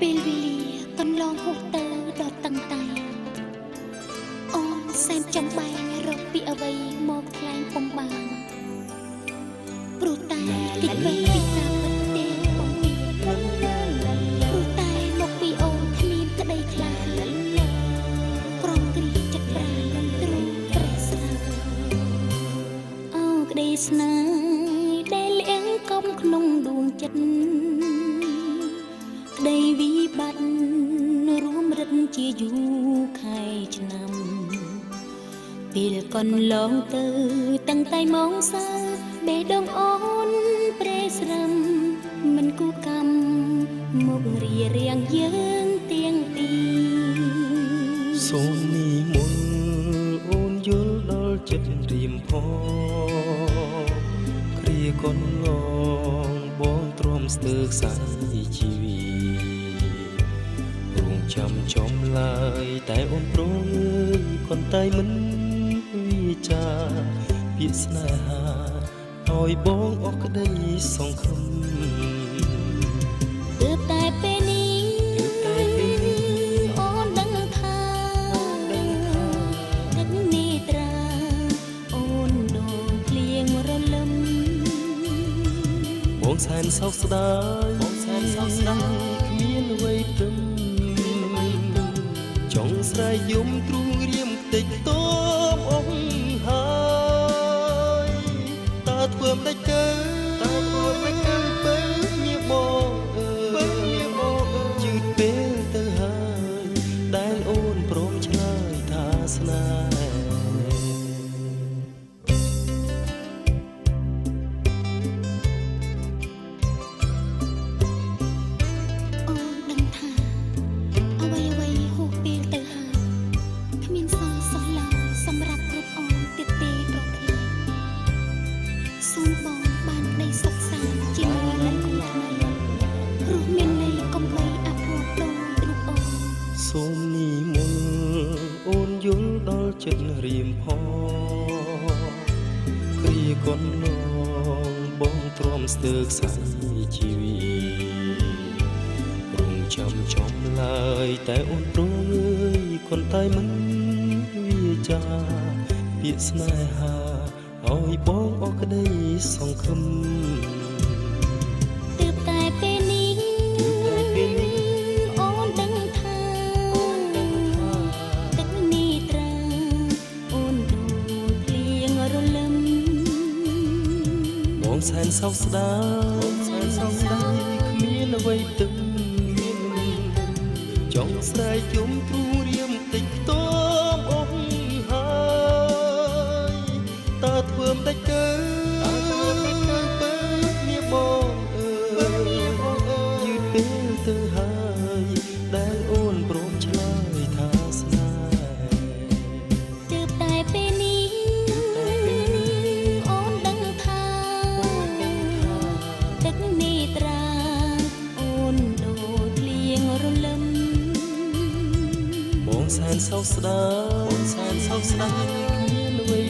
ពេលវេលាកន្លងហួសទៅដល់តឹងតែងអូនសែនចំបែងរកពីអ្វីមកថ្លែងពុំបានព្រោះតែតិចវេពីការពិតទេបងពីព្រោះតែមកពីអូនគ្មានក្តីក្លាហានក្រំគ្រាចិត្តប្រាណទ្រូងប្រេះស្រាអូក្តីស្នេហ៍ដែលលៀងកំក្នុងដួងចិត្តក្តីវិបត្តិរួមរិទ្ធជាយូរខែឆ្នាំពេលកន្លងទៅតាំងតែម៉ោងសើបេះដូងអូនប្រេស្រាំមិនគូកម្មមករារាំងយើងទាំងពីរសូមនិមន្តអូនយល់ដល់ចិត្តរៀមផងគ្រាកន្លងបងទ្រាំស្ទើរខ្សែជីវិតរងចាំចំឡើយតែអូនប្រងើយកន្តែមិនវាចាពាក្យស្នេហាឲ្យបងអស់ក្តីសង្ឃឹមទើបតែពេលនេះអូនដឹងថាទឹកនេត្រាអូនដូរភ្លៀងរលឹមបងសែនសោកស្ដាយបងសែនសោកស្ដាយគ្មានអ្វីទឹមចង់ស្រែកយំទ្រូងរៀមតិចតបអងហើយតើធ្វើមិនទៅតើធ្វើមិនទៅបើមានបងអើយយឺតពេលទៅហើយដែលអូនព្រមឆ្លើយថាស្នេហ៍អូនដឹងថាអ្វីអ្វីហួសពេលទៅហើយគ្មានសល់សោះឡើយសម្រាប់រូបអូនទៀតទេប្រធានសូមបងបានក្តីសុខសាន្តជាមួយអ្នកគូថ្មីព្រោះមានន័យកុំបីអភ័ព្វដោយរូបអូនសូមនិមន្តអូនយល់ដល់ចិត្តរៀមផងគ្រាកន្លងបងទ្រាំស្ទើរខ្សែជីវិតរងចាំចំឡើយតែអូនប្រងើយកន្តែមិនវាចាពាក្យស្នេហាឲ្យបងអស់ក្តីសង្ឃឹមទើបតែពេលនេះអូនដឹងថាទឹកនេត្រាអូនដូរភ្លៀងរលឹមបងសែនសោកស្ដាយសែនសោកស្ដាយគ្មានអ្វីទឹមចង់ស្រែកយំទ្រូងរៀមតិចខ្ទមអងហើយតើធ្វើមិនដេចទៅបើមានបងអើយយឺតពេលទៅហើយដែលអូនព្រមឆ្លើយថាស្នេហ៍ទើបតែពេលនេះអូនដឹងថាទឹកនេត្រាអូនដូរភ្លៀងរលឹមបងសែនសោកស្ដាយបងសែនសោកស្ដាយគ្មានអ្វី